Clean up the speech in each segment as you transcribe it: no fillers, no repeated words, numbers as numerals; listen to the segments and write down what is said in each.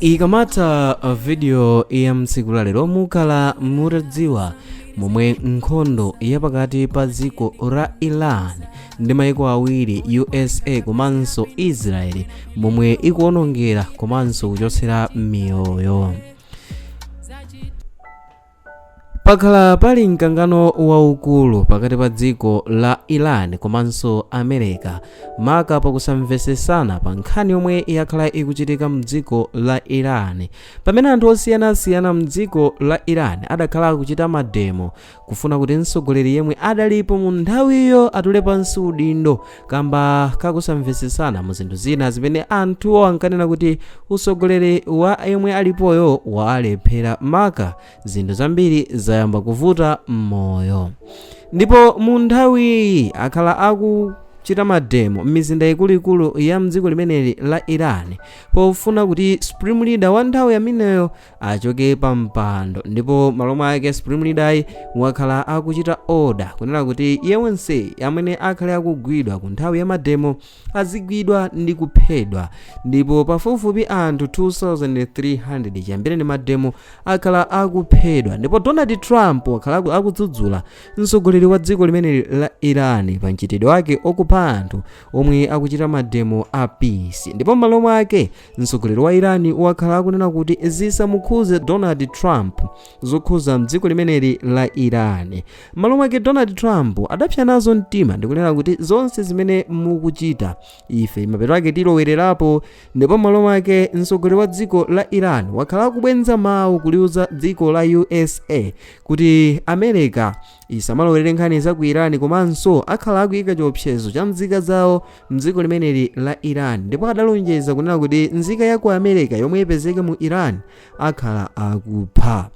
Ikamatha video ya mtsiku la lero, mukhala mutadziwa momwe nkhondo yapakati pa dziko la Iran ndi maiko awiri, USA komanso Israel, momwe ikuonongera komanso kuchotsera miyoyo. Pakhala pali mkangano waukulu pakati pa dziko la Iran komanso America, maka pakusamvesesana pa nkhani yomwe yakhala ikuchitika mdziko la Iran, pamene anthu osiyanasiyana mdziko la Iran adakhala akuchita mademo kufuna kuti mtsogoleri yemwe adalipo mu nthawiyo atule pansi udindo kamba kakusamvesesana mu zinthu zina zimene anthuwo ankanena kuti utsogoleri wa yemwe alipoyo walephera, maka zinthu zambiri zayamba kuvuta m'moyo. Ndipo mu nthawiyi akhala akuchita mademo m'mizinda ikuluikulu ya mdziko limeneli la Iran pofuna kuti supreme leader wa nthawi yameneyo achoke pa mpando. Ndipo malo mwake supreme leader wakhala akuchita order kunena kuti yense amene akhale akugwidwa ku nthawi ya mademo azigwidwa ndi kuphedwa. Ndipo pafupifupi anthu 2300 chiyambireni mademo akhala akuphedwa. Ndipo Donald Trump wakhala akudzudzula mtsogoleri wa dziko limeneli la Iran pa mchitidwe wake okupha anthu omwe akuchita mademo a peace. Ndipo m'malo mwake mtsogoleri wa Iran wakhala akunena kuti zisamukhuze Donald Trump zokhuza mdziko limeneli la Iran. M'malo mwake Donald Trump adapsa nazo mtima ndikunena kuti zonse zimene mukuchita, ife mapeto ake tilowererapo. Ndipo m'malo mwake mtsogoleri wa dziko la Iran wakhala akubwenza mawu kuliuza dziko la USA kuti America isamalowerere nkhani za ku Iran, komanso akhala akuyika chiopsezo cha nzika zawo mdziko limeneli la Iran. Ndipo adalonjeza kunena kuti nzika ya ku America yomwe ipezeke mu Iran akhala akupha.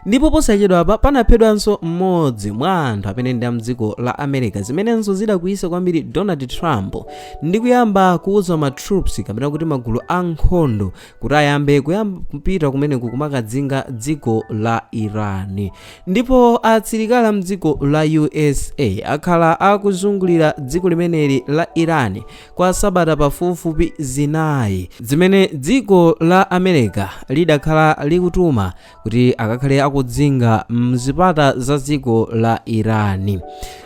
Ndipo posachedwapa panaphedwanso mmodzi mwa anthu amene ndi amdziko la America, zimenenso zidakwiyitsa kwambiri Donald Trump ndi kuyamba kuuza ma troops, kapena kuti magulu ankhondo, kuti ayambe kupita kumeneku kumakadzinga dziko la Iran. Ndipo asilikali a mdziko la USA akhala akuzungulira dziko limeneli la Iran kwa sabata pafupifupi 4, zimene dziko la America lidakhala likutuma kuti akakhale akudzinga mzipata za dziko la Iran.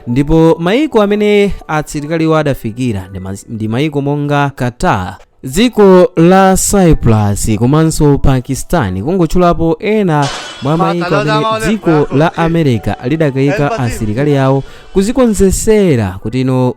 Ndipo maiko amene asilikaliwo adafikira ndi maiko monga Qatar, dziko la Cyprus komanso Pakistan, kungotchulapo ena mwa maiko amene dziko la America lidakayika asilikali awo kuzikonzesera kuti ino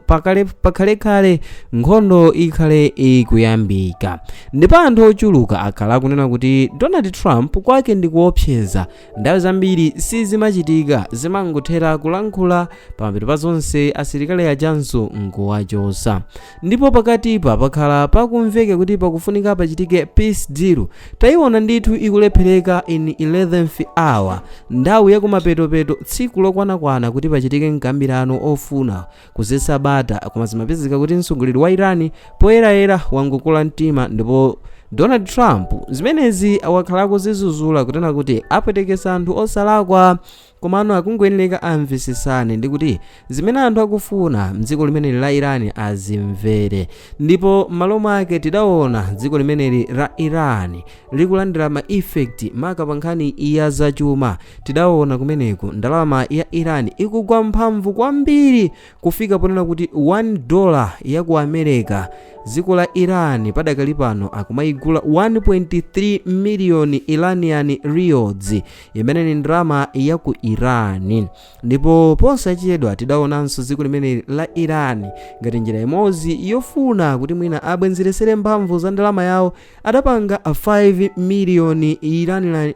pakhalekhale nkhondo ikhale ikuyambika. Ndipo anthu ochuluka akhala akunena kuti Donald Trump kwake ndi kuopseza, nthawi zambiri sizimachitika, zimangothera kulankhula, pamapeto pa zonse asilikali ajanso nkuwachosa. Ndipo pakatipa pakhala pakumveka kuti pakufunika pachitike peace deal. Tayiona ndithu ikulephereka in 11th hour, nthawi yakumapetopeto, tsiku lokwanakwana kuti pachitike mkambirano ofuna kuzetsa bata, koma zimapezeka kuti mtsogoleri wa Iran poyerayera wangokula mtima. Ndipo Donald Trump zimenezi wakhala akuzizuzula kunena kuti apwetekesa anthu osalakwa, komano akungoyenera amvesesane ndi kuti zimene anthu akufuna mdziko limeneli la Iran azimvere. Ndipo m'malo mwake tidaona dziko limeneli la Iran likulandira ma effect, maka pa nkhani ya zachuma. Tidaona kumeneku ndalama ya Iran ikugwa mphamvu kwambiri kufika ponena kuti $1 ya ku America, dziko la Iran padakali pano akumayigula 1.3 million Iranian rials, imene ni ndalama ya ku Iran. Ndipo posachedwa tidaonanso dziko limeneli la Iran, ngati njira imodzi yofuna kuti mwina abwenzeresere mphamvu za ndalama yawo, adapanga 5 million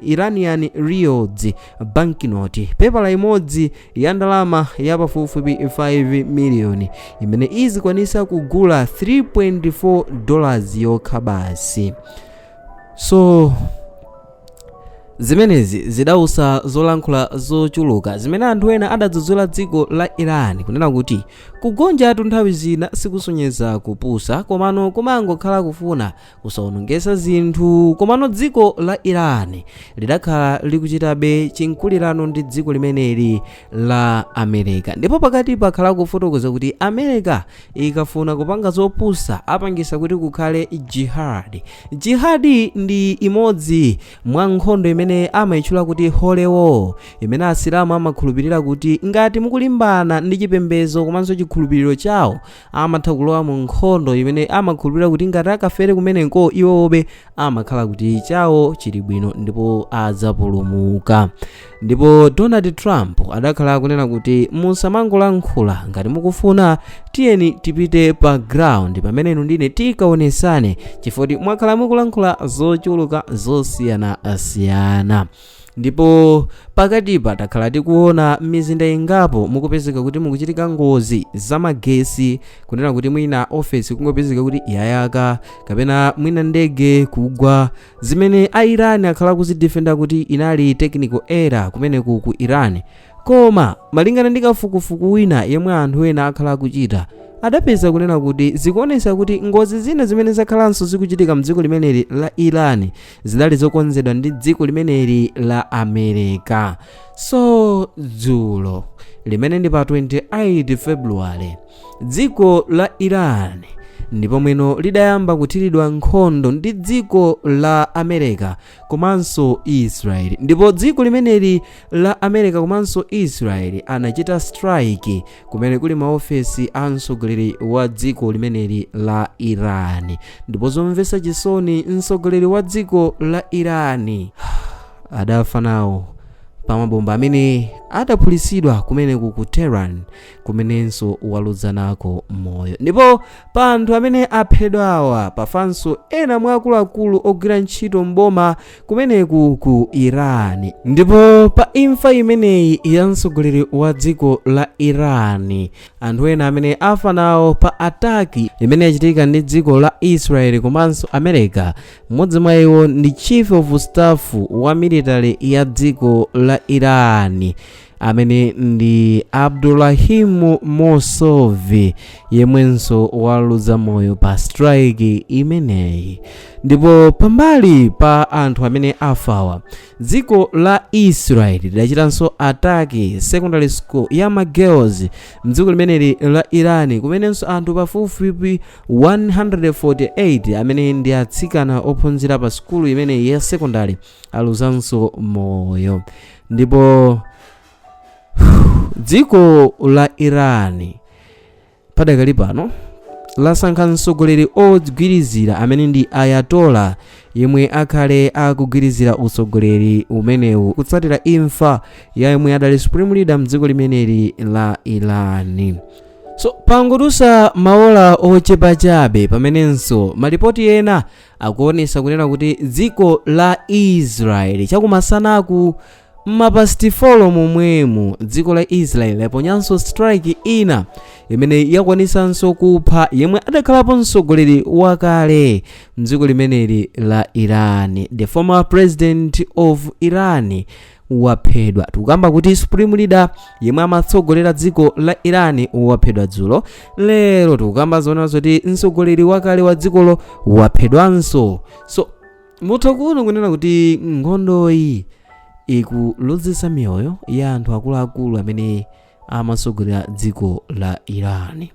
Iranian rials banknote, pepala imodzi ya ndalama ya pafupifupi 5 million imene izikwanisa kugula $3.4 yokha basi. So Zimenezi zidausa zolankhula zochuluka zimene anthu ena adadzudzula dziko la Iran kunena kuti kugonjatu nthawi zina sikusonyeza kupusa, komano kumangokhala kufuna kusawonongesa zinthu. Komano dziko la Iran lidakhala likuchitabe chinkulirano ndi dziko limeneli la America, ndipo pakati pakhala kufotokoza kuti America ikafuna kupanga zopusa apangisa kuti kukhale jihad. Jihad ndi imodzi mwa nkhondo imene amayitchula kuti holy war, imene Asilamu amakhulupirira kuti ngati mukulimbana ndi chipembedzo komanso chikhulupiriro chawo, amatha kulowa mu nkhondo imene amakhulupirira kuti ngati akafere kumeneko, iwobe amakhala kuti chawo chili bwino ndipo adzapulumuka. Ndipo Donald Trump adakhala akunena kuti musamangolankhula, ngati mukufuna tiyeni tipite pa ground pamene inu ndine tikaonesane, chifukwa mwakhala mukulankhula zochuluka zosiyanasiyana. Ndipo pakatipa takhala tikuona mizinda ingapo mukupezeka kuti mukuchitika ngozi zamagesi, kunena kuti mwina ofesi kungopezeka kuti yayaka, kapena mwina ndege kugwa, zimene a Iran akhala kuzidefenda kuti inali technical error kumeneku ku Iran. Koma malingana ndi kafukufuku wina yemwe anthu ena akhala akuchita, adapeza kunena kuti zikuonesa kuti ngozi zina zimene zakhalanso zikuchitika mdziko limeneli la Iran zidali zokonzedwa ndi dziko limeneli la America. So dzulo limene ndi pa 28 February, dziko la Iran ndipo mwino lidayamba kuthiridwa nkhondo ndi dziko la America komanso Israel. Ndipo dziko limeneli la America komanso Israel anachita strike kumene kuli maofesi a mtsogoleri wa dziko limeneli la Iran. Ndipo zomvetsa chisoni, mtsogoleri wa dziko la Iran adafa nawo pa mabomba amene adaphulitsidwa kumeneku ku Tehran, kumenenso waluza nako moyo. Ndipo pa anthu amene aphedwawa pafanso ena mwa akuluakulu ogwira ntchito mboma kumeneku ku Iran. Ndipo pa imfa imeneyi ya mtsogoleri wa dziko la Iran, anthu ena amene afa nawo pa attack imene yachitika ndi dziko la Israel komanso America, mmodzi mwa iwo ndi chief of staff wa military ya dziko la Iran, amene ndi Abdulahimu Mousavi, yemwenso waluza moyo pa strike imeneyi. Ndipo pambali pa anthu amene afawa, dziko la Israel lidachitanso attack secondary school ya ma girls mdziko limeneli la Iran, kumenenso anthu pafupifupi 148 amene ndi atsikana ophunzira pa sukulu imeneyi ya secondary aluzanso moyo. Ndipo dziko la Iran padakali pano lasankha mtsogoleri ogwirizira amene ndi Ayatola, yemwe akhale akugwirizira utsogoleri umenewu kutsatira imfa ya yemwe adali supreme leader mdziko limeneli la Iran. So pangodusa maola ochepa chabe, pamenenso malipoti ena akuonesa kunena kuti dziko la Israeli chakumasanaku ma past 4 momwemu, dziko la Israeli laponyanso strike ina imene yakwanisanso kupha yemwe adakhalapo mtsogoleri wakale mdziko limeneli la Iran. The former president of Iran waphedwa. Tikukamba kuti supreme leader yemwe amatsogolera dziko la Iran waphedwa dzulo. Lero tikukamba zoona zoti mtsogoleri wakale wa dzikolo waphedwanso. So mutha kuona kunena kuti nkhondoyi ikuluzitsa miyoyo ya anthu akuluakulu amene amatsogolera dziko la Iran.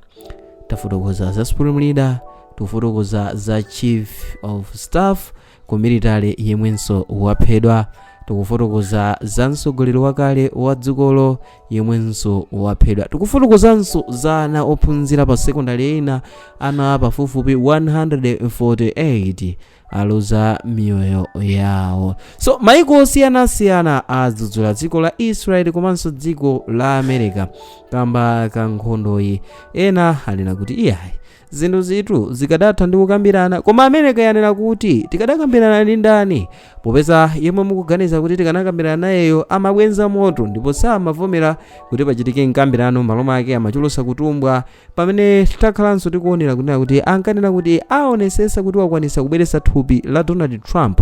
Tafotokoza za supreme leader, tikufotokoza za chief of staff ku military yemwenso waphedwa, tikufotokoza za mtsogoleri wakale wa dzikolo yemwenso waphedwa, tikufotokozanso za ana ophunzira pa sekondari ina, ana pafupifupi 148 aluza miyoyo yawo. So maiko osiyanasiyana adzudzula dziko la Israeli komanso dziko la America kamba ka nkhondoyi. Ena anena kuti iyayi, Zinthu zitu zikadatha ndi kukambirana, koma America yanena kuti tikadakambirana ndi ndani, popeza yemwe mukuganiza kuti tikanakambirana nayeyo amabwenza moto ndipo samavomera kuti pachitike mkambirano. Malo mwake amachulusa kutumbwa, pamene takhalanso tikuonera kunena kuti ankanena kuti aonesesa kuti wakwanisa kubweretsa thupi la Donald Trump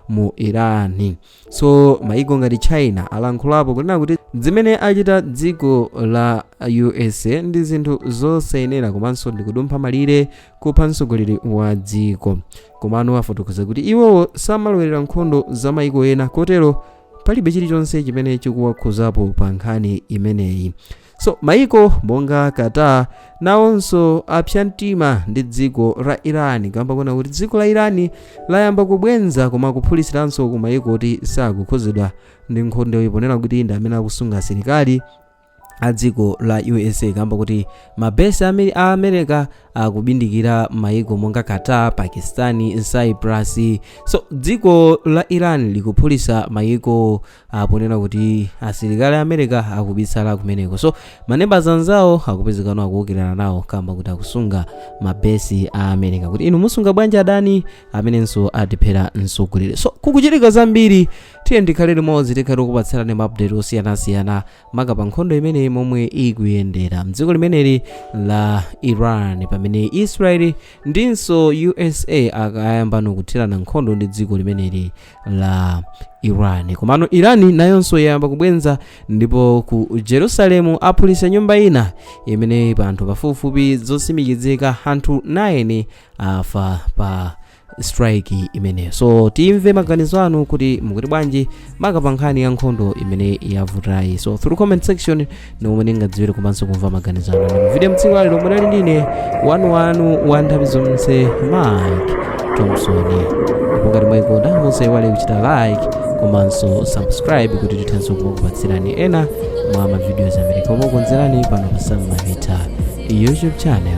mu Irani. So maiko ngati China alankhulapo kunena kuti zimene achita dziko la USA ndi zinthu zosayenera komanso ndikudumpha malire kupha mtsogoleri wa dziko. Komano afotokoza kuti iwowo samalowerera nkhondo za maiko ena, kotero palibe chilichonse chimene chikuwakhuzapo pa nkhani imeneyi. So maiko monga Qatar nawonso apsa mtima ndi dziko la Iran, kamba kuona kuti dziko la Iran layamba kubwenza koma kuphulitsiranso ku maiko oti sakukhuzidwa ndi nkhondo, ponena kuti ndi amene akusunga asilikali a dziko la USA, kamba kuti mabesi a America akubindikira maiko monga Qatar, Pakistan, Cyprus. So dziko la Iran likuphulitsa maiko aponena kuti asilikali a America akubisala kumeneko. So maneighbours anzawo akupezekano akuwukirana nawo kamba kuti akusunga mabesi a America, kuti inu musunga bwanji adani amenenso atiphera mtsogoleri? So kukuchitika zambiri. Tiye ndikhale limodzi, tikhale kukupatsirani maupdate osiyanasiyana, maka pa nkhondo imeneyi momwe ikuyendera mdziko limeneli la Iran, pamene Israeli ndinso USA akayambano kuthirana nkhondo ndi dziko limeneli la Iran. Komano Iran nayonso yayamba kubwenza, ndipo ku Jerusalemu aphulitsa nyumba ina imene pa anthu pafupifupi, zotsimikizika, anthu 9 afa pa strike imeneyo. So timve maganizo anu kuti mukuti bwanji, maka pa nkhani ya nkhondo imene yavutayi. So through comment section nomwe ndingadziwire komanso kumva maganizo anu. Ndi video mtsiku lalero munali ndine wanu wa nthawi zonse, Mike Thompson. Ndipo ngati mwayikonda, musayiwale kuchita like komanso subscribe kuti tithenso kukupatsirani ena mwa mavideos amene tikukonzerani pano pa Sam Mavita YouTube channel.